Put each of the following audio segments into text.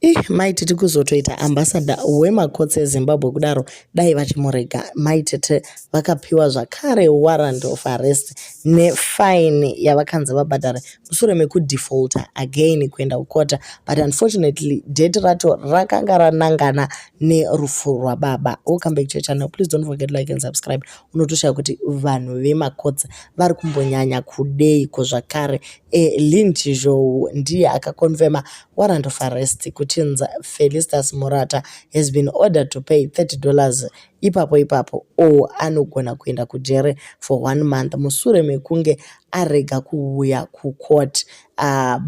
Ih Mai Titi kuzotoita ambassador wemakotsi eZimbabwe kudaro dai vachimurega. Mai Tete vakapiwa zvakare warrant of arrest nefine yavakanzi vabhadhare mushure mekudefaulter again kuenda kukota but unfortunately date racho rakanga ranangana nerufu rwababa. Welcome back to your channel. Please don't forget to like and subscribe. Unotoshaya kuti vanhu vemakotsi vari kumbonyanya kudeiko zvakare. Lynn Chizhou ndiye akakonfema warrant of arrest kuchinzi Felistas Murata has been ordered to pay $30 ipapo ipapo or anogona kuenda kujere for one month musure mekunge arega kuuya kucourt.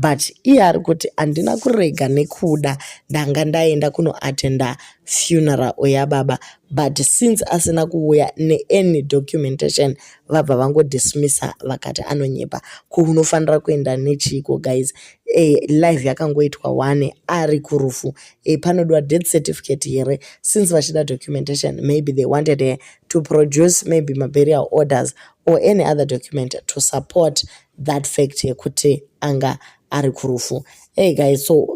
But iye ari kuti handina kurega nekuda, ndanga ndaenda kunoatenda funeral yababa, but since asina kuuya neany documentation vabva vangodismissa vakati anonyepa. Ko unofanira kuenda nechiko guys? Live yakangoitwa one ari kurufu. Panodiwa death certificate here? Since vachida documentation, maybe they wanted her to produce maybe maburial orders or any other document to support that fact yekuti anga ari kurufu. Hey guys, so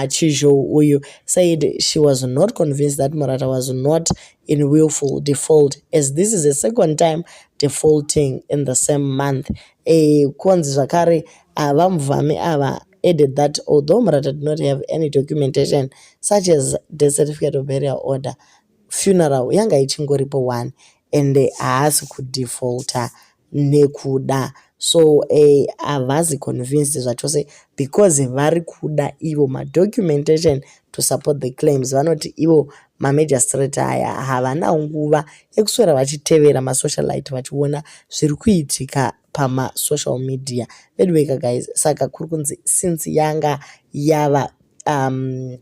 Chizhou uyu said she was not convinced that Murata was not in willful default, as this is the second time defaulting in the same month. Kunzi zvakare vamuvhami ava added that although Murata did not have any documentation such as the certificate of burial order, funeral yanga ichingoripo one and haasi kudefaulta nekuda. So havasi convinced zvachose because vari kuda ivo madocumentation to support the claims. Vanoti ivo mamagistrate aya havana nguva yekuswera vachitevera masocialite vachiona zviri kuitika pamasocial media. Anyway guys, saka kuri kunzi since yanga yava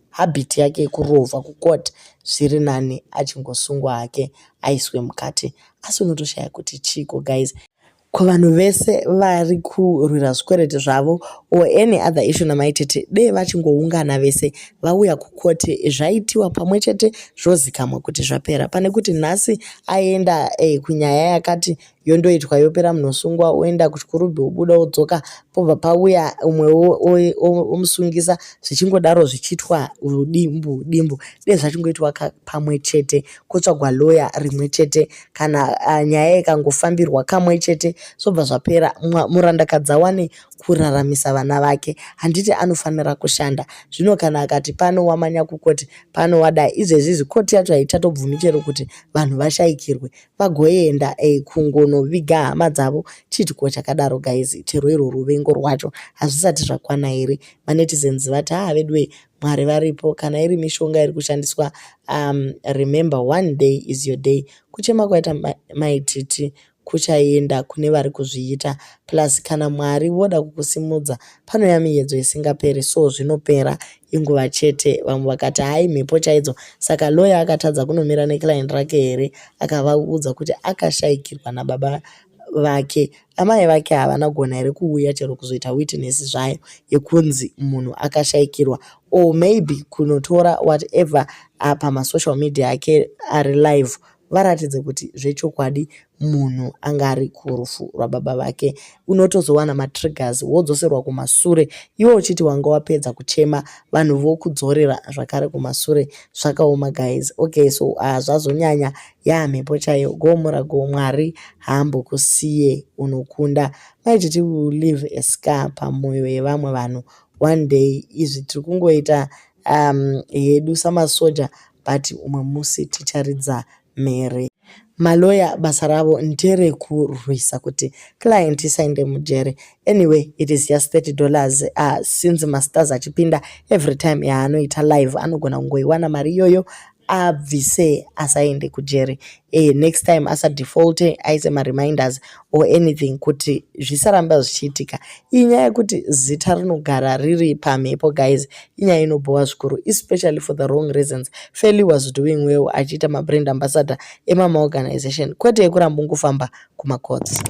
habit yake yekurovha kucourt, zviri nani achingosungwa hake aiswe mukati. Asi unotoshaya kuti chiko guys, kuvanhu vese vari kurwira zvikwereti zvavo or any other issue namaitete, dei vachingoungana vese vauya kukoti, zvaitiwa pamwe chete, zvozikamwa kuti zvapera, pane kuti nhasi aenda kunyaya yakati yondoitwa yopera, munosungwa, oenda kuchikurubhi, obuda, odzoka, pobva pauya umwewo omusungisa, zvichingodaro zvichiitwa udimbu dimbu. Dei zvachingoitwa pamwe chete, kotsvagwa loya rimwe chete, kana nyaya ikangofambirwa kamwe chete zvobva zvapera, murandakadzi awane kuraramisa vana vake. Handiti anofanira kushanda? Zvino kana akati pano wamanya kukoti, pano wadai, izvezvizvi koti yacho haichatobvumi chero kuti vanhu vashayikirwe vagoenda kungonoviga hama dzavo. Chiitiko chakadaro guys? Chero irwo ruvengo rwacho hazvisati zvakwana here? Manetizens vati, "Haa veduwe, Mwari varipo. Kana iri mishonga iri kushandiswa, remember one day is your day." Kuchema kwaita Maititi kuchaenda kune vari kuzviita. Plus kana Mwari voda kukusimudza, panouya miedzo isingaperi, so zvinopera, inguva chete. Vamwe vakati, "Hai, mhepo chaidzo. Saka loya akatadza kunomira neclient rake here?" Akavaudza kuti akashayikirwa nababa vake, amai vake havana kugona here kuuya chero kuzoita witness zvayo yekunzi munhu akashayikirwa, or maybe kunotora whatever pamasocial media ake ari live, varatidze kuti zvechokwadi munhu anga ari kurufu rwababa vake? Unotozowana matriggers, wodzoserwa kumasure iwe uchiti wanga wapedza kuchema, vanhu vokudzorera zvakare kumasure. Zvakaoma guys. Okay, so zvazonyanya, yamhepo chaiyo. Gomura go, Mwari haambokusiye, unokunda. Maititi will leave a scar pamwoyo yevamwe vanhu one day. Izvi tiri kungoita hedu samasoja, but umwe musi ticharidza mhere. Maloya basa ravo nderekurwisa kuti client isaende mujere. Anyway, it is just $30. Since mastars achipinda every time yaanoita live, anogona kungoiwana mari iyoyo, abvise asaende kujere. Next time asadefault, aise mareminders or anything kuti zvisaramba zvichiitika. Inyaya yekuti zita rinogara riri pamhepo guys, inyaya inobhowa zvikuru, especially for the wrong reasons. Feli was doing well achiita mabrand ambassador emamaorganization, kwete yekuramba ungofamba kumacourts.